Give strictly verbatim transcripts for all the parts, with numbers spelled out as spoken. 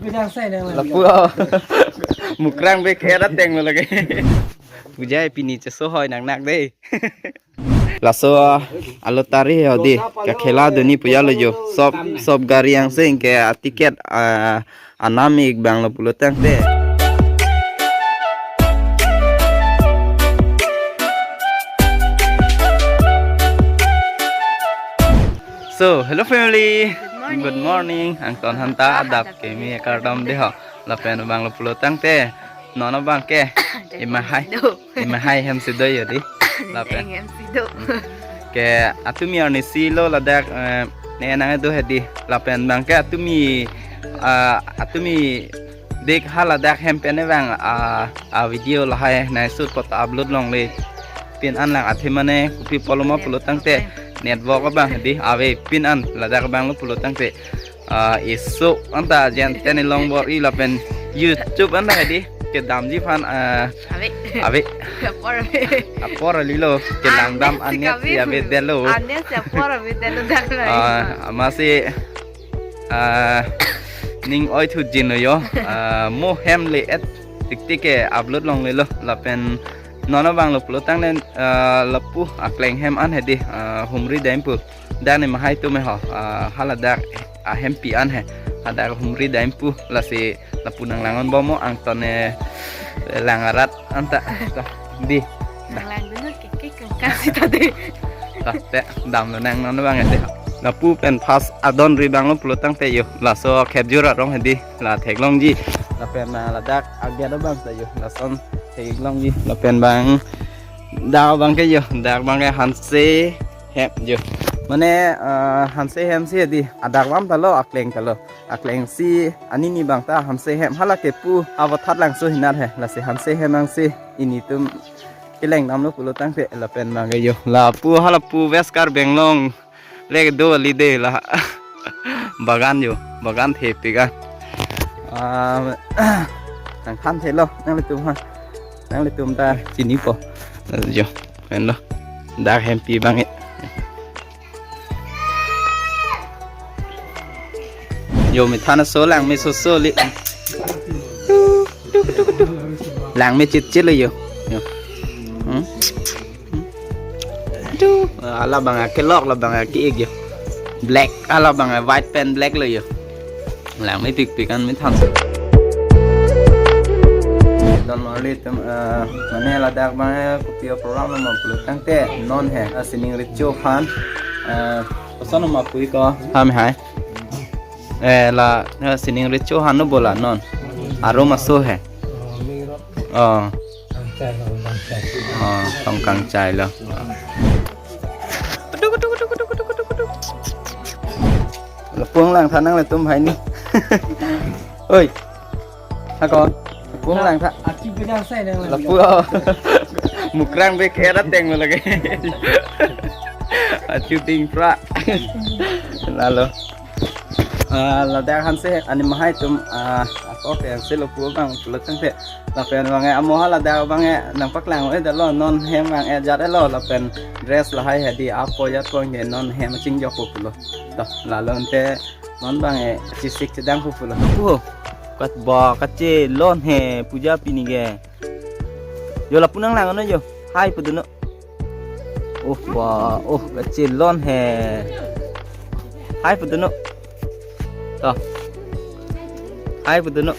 Lapu mukrang bek era teng lagi. Puja pini cheso hoi nang nak dei. Laso alo tari ho di. Kakhela duni puja lo jo. Sop sop gari angse ke a ticket, ah, anam ik bang lo pulo tangte. So, hello family. Good morning. Good morning. Angton hanta adap kemi akardom dei ho. Lapen bang lo pulo tangte. Non abang ke. Ima hai. Do. Ima hai hem si do yo di. Lapen. Hem si do. Ke atumi arnisi lo ladak, eh, ne nang do hedi. Lapen bang ke atumi, ah, atumi dik haladak hem pen bang, ah, a video lahai nai shoot pot upload longle. Pin an lang athe mane kopi pulo ma pulo tangte network abang hedi ave pin an ladak bang lo pulo tangte. Ah, isu anta jen teni long bor-i lapen YouTube anta hedi kedamji aphan, ah, Ave. Ave. Apor ave. Apor ali lo kelang dam. Anes si ane kave si ave delo. Anes si apor ave delo dak lo. Ah, amatsi, ah, ning oi thu jin lo yo. Ah, mo hem le et tik tik ke upload longle lo lapen non abang lo pulo tangte, ah, lapu akleng hem an hedi, ah, humri dam pu. Dan ni mahai tu me ho, ah, haladak ahempi an he. Hadak humri dam pu lasi lapu nang lang-on bom mo angton ne lang arat anta. Ta, di. Nang lang dulu ke ke ke kasi tadi. Ta, te, dam lo nang non bang ete. Lapu pen pas adon ri bang lo pulo tangte yo. Laso khep jura rong hedi. La theklongji. Lapen na ladak agia do bang ta yo. Lason theklongji. Lapen bang dak bang ke yo. Dak bang ke hanse hem jo. Mane, eh, hanse hem si di adak vam ta lo, akleng ta lo. Akleng si anini bang ta hanse hem hala ke pu avathat lang so hinar he. Lasi hanse hem angsi initum keleng dam lo pulo tangte lapen bang ke yo. Lapu hala pu West Karbi Anglong le do ali de la. Bagan yo, bagan the piga. Ah, nang than the lo, nanglitum ha. Nanglitum ta chini po. Yo, pen lo. Dak hempi bang e. Yo, me than so lang me so so li. Lang me chit chit lo yo. Yo. Hmm? Tu, ala bang kelok, la bang ki-ik yo. Black, ala bang white pen black lo yo. Lang me pik pik an me than. Don marli tum, eh, mane ladak bang kopi program lo ma pulo tangte non he, eh, sining richo han, eh, koson ma pui ko ham hai. Eh, la, eh, sining richo han no bola non. Arum aso he. Oh. Oh, tong kangchai lo. Lapu nang lang tha nanglitum hai ni. Oi. Hako. Lapu nang lang tha. Achi bejang sai nang lang. Lapu. Mukrang bek era teng lo lagi. Achu ting pra. Lalo. Ah, ladak hanse ani mahai tum, ah, ako ke hanse lo pu bang pulo tangte. Lapen bang e amo ha ladak bang e nang paklang oi dalo non hem bang e jat lo lapen dress lahai hedi apo jat pon ke non hem chingjok pu pulo. To, lalo ante non bang e chisik chedang pu pulo. Pu. Kat ba kache lon he puja pini ke. Yo lapu nang lang no yo. Hai pu dun no. Oh, wah, oh, kache lon he. Hai pu dun no. To. Hai pu dun no.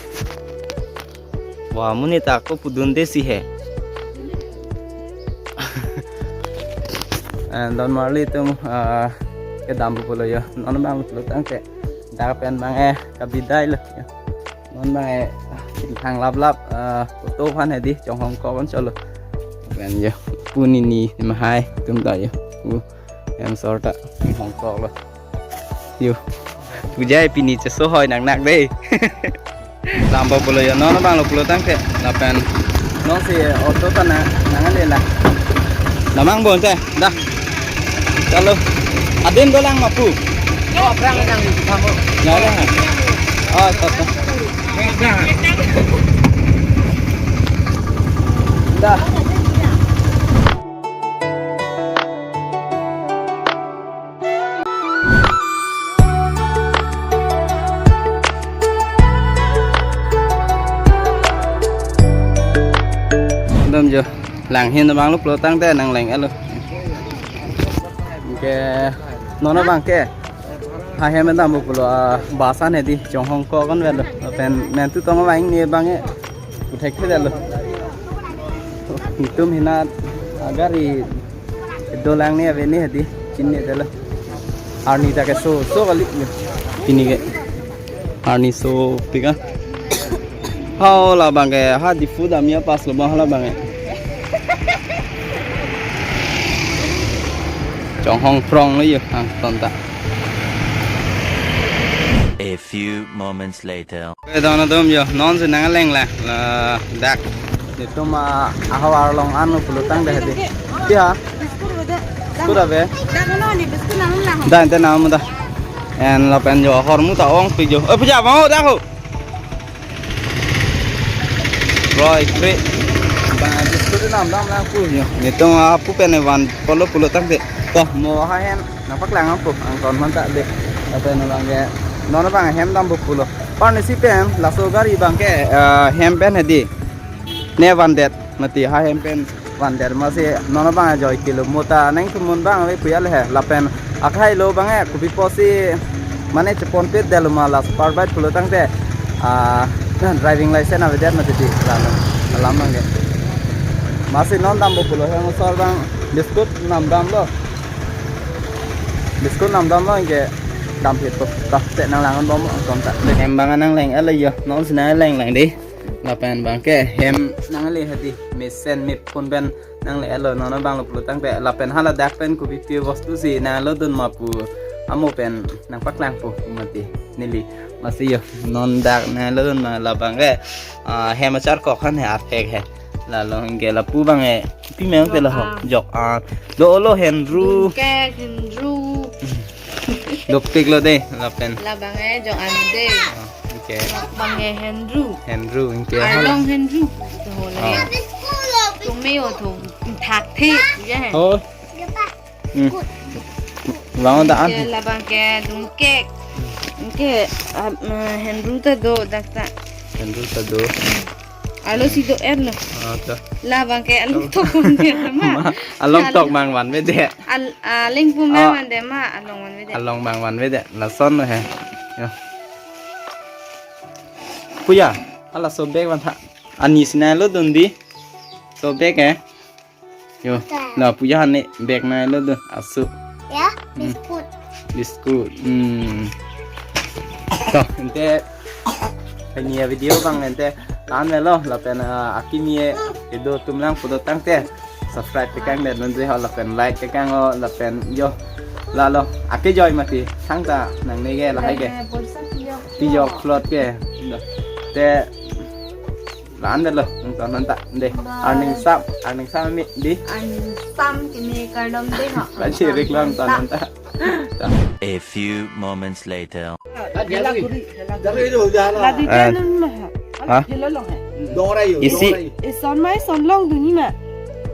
Wah, monit ta ko pu dun de si he. And don marli tum, ah, kedam pu pulo yo. Non bang pulo tangte. Dak pen bang e kabidai lo. Non bang e, ah, thang lap lap, ah, photo aphan hedi, chonghong ko kon cholo. Pen yo, pu nini, ni mahai, tum ta yo. Pu, em sor ta, chonghong ko lo. Yo. Puja pini cheso hoi nang nak dei. Lam bo pulo yo, non bang lo pulo tangte. Lapen. Non si auto ta na, nang le la. Namang bon te, dah. Chalo. Adin dolang ma pu. Oh, prang nang di kamu. Nyawa. Ah, to, to. Dah. Tum jo, langhin abang lo pulo tangte nangleng-etlo. Ke, non abang ke. Ha hem dampo pulo, ah, bus an hedi, Chonghong ko kon velo. Pen, nen tu tong abang ne abang e. Kuthek thedetlo. Itum hinat, agari dolang ne ave ne hedi, chinine detlo. Arni ta ke so, so kali. Pini ke. Arni sopik ah. Ha labang ke, ha Diphu damji a-pass lo bang ha labang ke. Chonghong phrong lo yo, angton ta. A few moments later. Ke don atum jo, non si nangleng la, ladak. Itum a, ahavar along an pulo tangte hedi. Tia? Biscuit ave. Dak no ni biscuit nang lang. Da, ente nang da. En lapen jo, ahormu ta ongpik jo. Eh, puja, mau dak ho. Roi, kre. Ba, biscuit nam dam lang pu jo. Itum apu pen vanpo lo pulo tangte. Ko, mo ha hen. Nangpaklang po, angton man ta de. Ate no bang ke, non abang hem dampo pulo. Arnisi pen, laso gari abang ke, eh, hem pen hedi. Ne vandet, mati ha hem pen vandet, masi non abang ajoike lo, mo ta nangtum mun abang ave pu ya le he. Lapen akhai lo abang e, kopi pusi, mane chepon pit detlo ma la super bike pulo tangte. Ah, driving license avedet mati di, alam, alam abang ke. Masi non dampo pulo, hem asor abang, biscuit nam damlo. Biscuit nam damlo anke dam phit po. Ta, te nanglang-etbom angton ta. Hem abang nangleng-etlo jo. Non si nangleng lang de. Lapen abang ke hem nangle hedi. Mesen mepun pen nangle-etlo. Non abang lo pulo tangte. Lapen hala dak pen kopi pi bostu si nanglodun ma pu. Amo pen nangpaklangpo mati. Neli. Masi jo. Non dak nanglodun ma labang ke. Ah, hem acharkok han he, athek he. Lalo anke lapu abang e, pi meng te lo ho. Jok an. Jok an. Do lo Henru. Ke Henru. Dopik lo de, lapen. Labang e jok an de. Ah, anke. Bang e Henru. Henru, anke. Arlong Henru. To ho le. Ah. Tumeo to thak the, ya he. Oh. Hmm. Bang da an. Ke labang ke dungkek. Ke, ah, eh, Henru ta do dak ta. Henru ta do. Arlo si do-etlo. Ah, ta. Labang ke along tok man de ma. Ma, along tok abang vanvedet. Al-, aleng pu ma. Ah. Van de ma, along vanvedet. Along abang vanvedet. Lason lo he. Yo. Puja, hala so bag vantha. Arnisi nanglodun di. So bag e. Yo, ta. La puja ne bag nanglodun asu. Ya, hmm. Biscuit. Biscuit. Hmm. To, ente, ini ya video abang ente, la-an lo, lapen, ah, akimi e, kedo atum lang pulo tangte, subscribe tekangdet nonsi ho, lapen like tekang ho, lapen jo, lalo, ake joi mati, thangta, nangne ke, lahai ke. Eh, bolsa pijok. Pijok plot ke. Te, la-an lo, angton ta, de. Bye. Arningsam, arningsam mi, di. Arningsam kini kardom de ho. Baji rik lo angton ta. A few moments later. Ladu, eh, jan ma ha. Ha? Isi. Ison mai son longdun ni ma.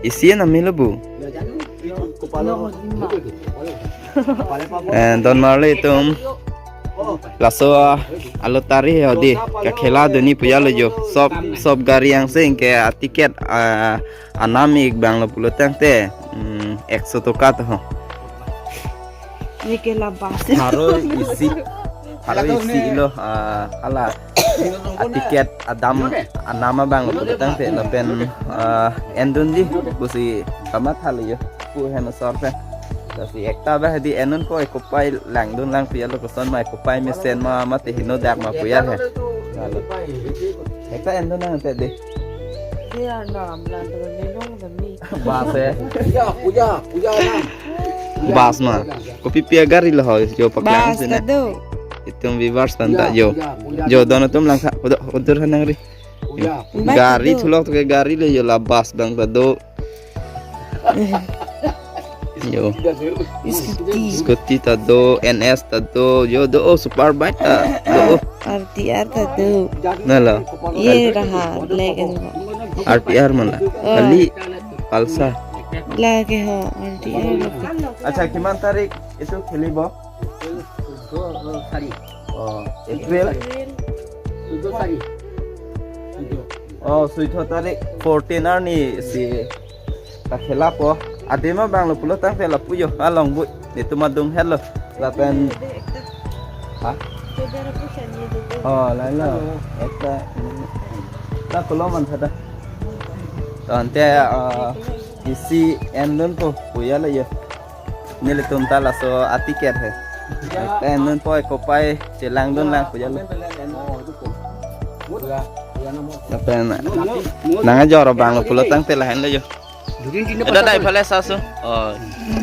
Isi na milo bu. Longdun ma. Eh, don marli atum. Laso, ah, alotari hedi, kakheladun ni puja lo jo. Sop, sop gari angse anke, ah, ticket, ah, anam ik abang lo pulo tangte, hmm, ekso toka to ho. Ni ke la bus. Haro isi, haro isi lo, ah, hala, ah, ticket adam anam abang lo pulo tangte, lapen, ah, endun di, pusi kamatha lo jo. Pu hem asor pen. Lasi ekta ba hedi enun ko, ekopai langdun lang pu ya lo, koson ma ekopai mesen ma mate heno dak ma pu ya he. Lalo. Ekta endun nang te de. Dia na amla do ne long da mi. Bus e. Puja, puja, puja na. Bus ma. Kopi pi agari lo ho, jo paklang. Bus sini. Kado. Itum viewers pen ta jo. Puja, puja, puja. Jo don atum langtha. Udah, udah nangri. Puja. Gari thulok to ke gari le jo, la bus abang ta do. Jo. Scooty. Scooty ta do, N S ta do, jo do, oh, super bike ta do. R T R ta do. Na la. Ye raha, black and white. R T R ma la. Oh. Kali Pulsar. Lake ho, R T R lake. Acha, kiman tarik itu khelibo? চৈধ্য, অ, চাৰি। অ, এপ্ৰিল? চৈধ্য চাৰি। চৈধ্য। Oh, suitho tarik fourteen arni si ta khela po. Adim abang lo pulo tangte lapu jo along bu. Netum adung helo. Lapen, ha? Oh, lain lo. Ekta. Ta pulo man thada. Tangte, ah, isi endun po puya lo jo. Nelitum ta laso aticket he. Ekta endun po, kopai chelangdun lang puya lo. Lapen nang ajor abang lo pulo tangte lahenlo jo. Durin tin Eda dai pale sasu. Oh,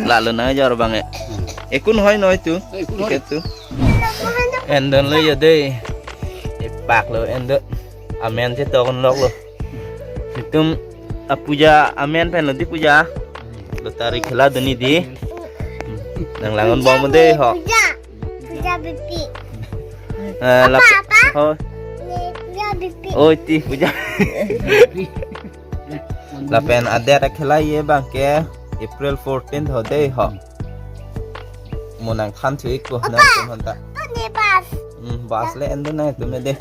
lalo nang ajor abang e. Ekun hoi noi tu. Ekun hoi. Ticket tu. Endun lo jo dei. Epak lo endun. Amen chetokdun lok lo. Itum apuja amen pen lo di puja. Lo tarik khela dunji di. Nang langdun bom dei ho. Puja. Puja bipi. Eh, lap-, apa, apa? Oh. Puja bipi. Oh, ti puja. Lapen adet akhela ye abang ke April fourteen ho dei ho. Mo nangthan thu ik ko. Apa? Nangtum hanta. Apa ni bus? Hmm, bus le endun nangtum dei.